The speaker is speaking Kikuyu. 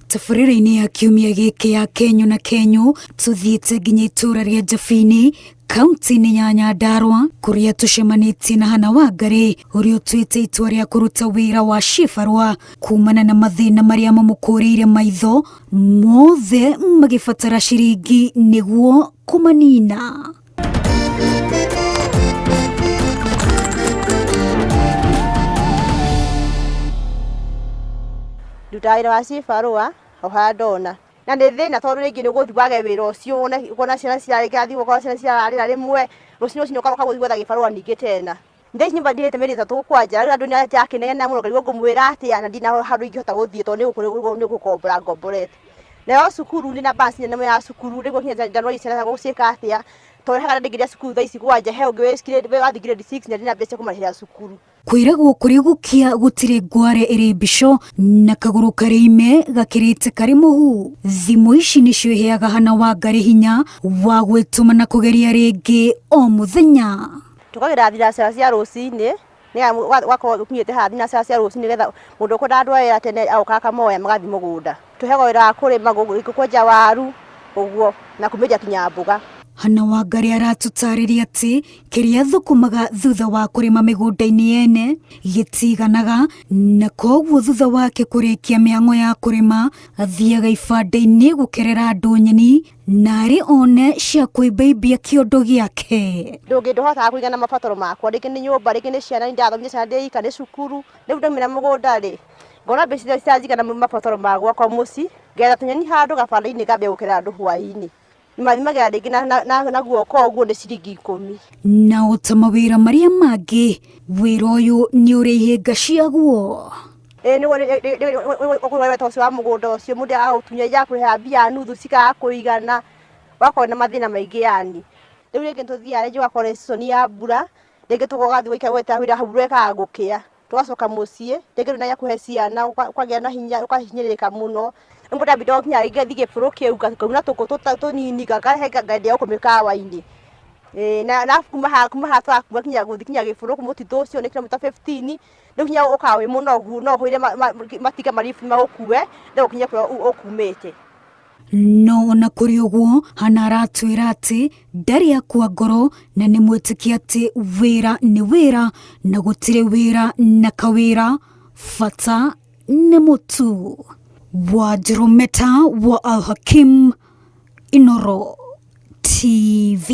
Tabarĩra-inĩ ya kiumia gĩkĩ ya Kenyũ na Kenyũ tũthiĩte nginya itũũra rĩa Njabini kaunti-inĩ ya Nyandarua kũrĩa tũcemanĩtie na Hannah Wangari ũrĩa ũtuĩte itua rĩa kũruta wĩra wa cibarũa kumana na mathĩna marĩa mamũkũrĩire maitho mothe magĩbatara ciringi nĩguo kũmanina. Ndutaga wĩra wa cibarũa o harĩa ndona, na nĩ thĩna tondũ rĩngĩ nĩ ũgũthiĩ wage wĩra ũcio wone ũkona ciana cirarĩkia ũkona ciana cirarĩra rĩmwe, rũcinĩ rũcinĩ ũkaroka gũthiĩ gwetha gĩbarũa ningĩ tena. Thaa ici nyũmba ndĩhĩte mĩeri ĩtatũ kwanja, rĩu andũ nĩ ndĩrakĩnegena mũno ngarigwo ngũmwĩra atĩa na ndirĩ na handũ ingĩhota gũthiĩ tondũ nĩ gũkombora ngomborete. Nayo cukuru ndĩna balance nene ya cukuru rĩu nginya njanũari ciana gũciĩka atĩa, tondũ he kana ndingĩrĩa cukuru thaa ici kwanja, he ũngĩ ũrathiĩ grade six na ndirĩ na mbeca cia kũmarĩhĩra cukuru. Kwĩragwo kũrĩ gũkĩa gũtirĩ ngware ĩrĩ mbico na kagũrũ karĩ ime gakĩrĩte karĩ mũhu. Thimũ ici nĩcio iheaga Hannah Wangari hinya wa gwĩtũma na kũgeria rĩngĩ o mũthenya. Tũkagĩra thinacara cia rũcinĩ, nĩgetha ũgakorwo ũkinyĩte haha thinacara cia rũcinĩ nĩgetha mũndũ ũkwenda andũ a wĩra tene agoka akamoya magathiĩ mũgũnda. Tũheagwo wĩra wa kũrĩma, kwenja waru ũguo na kumĩria nginya mboga. Hannah Wangari aratũtarĩria atĩ kĩrĩa athũkũmaga thutha wa kũrĩma mĩgũnda-inĩ yene gĩtiganaga na koguo thutha wake kũrĩkia mĩhang'o ya kũrĩma athiaga ibanda-inĩ gũkerera andũ nyeni Narĩ one cia kũimbaimbia kĩondo gĩake. Ndũngĩ ndũhotaga kũigana mabataro makwa, rĩngĩ nĩ nyũmba, rĩngĩ nĩ ciana, nĩndathomithia ciana ndĩ ika, nĩ cukuru. Rĩu ndaumĩra mũgũnda rĩ, ngona mbeca iria ciranjigana mabataro ma gwakwa mũciĩ, ngetha tũnyeni handũ gabanda-inĩ ngambia gũkerera andũ hwaĩ-inĩ. Mathimagĩra rĩngĩ na guoko ũguo nĩ ciringi ikũmi. Na o ta mawĩra marĩa mangĩ, wĩra ũyũ nĩ ũrĩ ihĩnga ciaguo. Ĩĩ nĩguo wĩra ũcio wa mũgũnda ũcio mũndũ agagũtunya agakũrĩha mbia nuthu cikaga kũigana, ũgakorwo na mathĩna maingĩ yani. Rĩu rĩngĩ nĩ tũthiaga rĩngĩ ũgakora nĩ season ya mbura, rĩngĩ tũgathiĩ gũikara gwetha wĩra hau mbura ĩkaga gũkĩa, tũgacoka mũciĩ, rĩngĩ ndũrĩ na gĩa kũhe ciana, ũkagĩa na hinya ũkahinyĩrĩrĩka mũno. Rĩu mũndũ ambindaga nginya ngathiĩ gĩbũrũ kĩu ngauna tũkũ tũnini ngakahe ngendia gũkũ mĩkawa-inĩ. Ĩĩ na kuma haha tũrakua nginya gũthiĩ nginya gĩbũrũ mũtitũ ũcio nĩ kilomita 15. Rĩu nginya ũkaga wĩ mũnogu no ũhũire matinga ma lift magũkue nĩguo ũkinye kũrĩa ũkumĩte. No ona kũrĩ ũguo, Hannah aratwĩra atĩ ndarĩ akua ngoro na nĩ mwĩtĩkia atĩ wĩra nĩ wĩra na gũtirĩ wĩra na kawĩra, bata nĩ mũtu. Wanjirũ Meta wa Al Hakim, Inooro TV.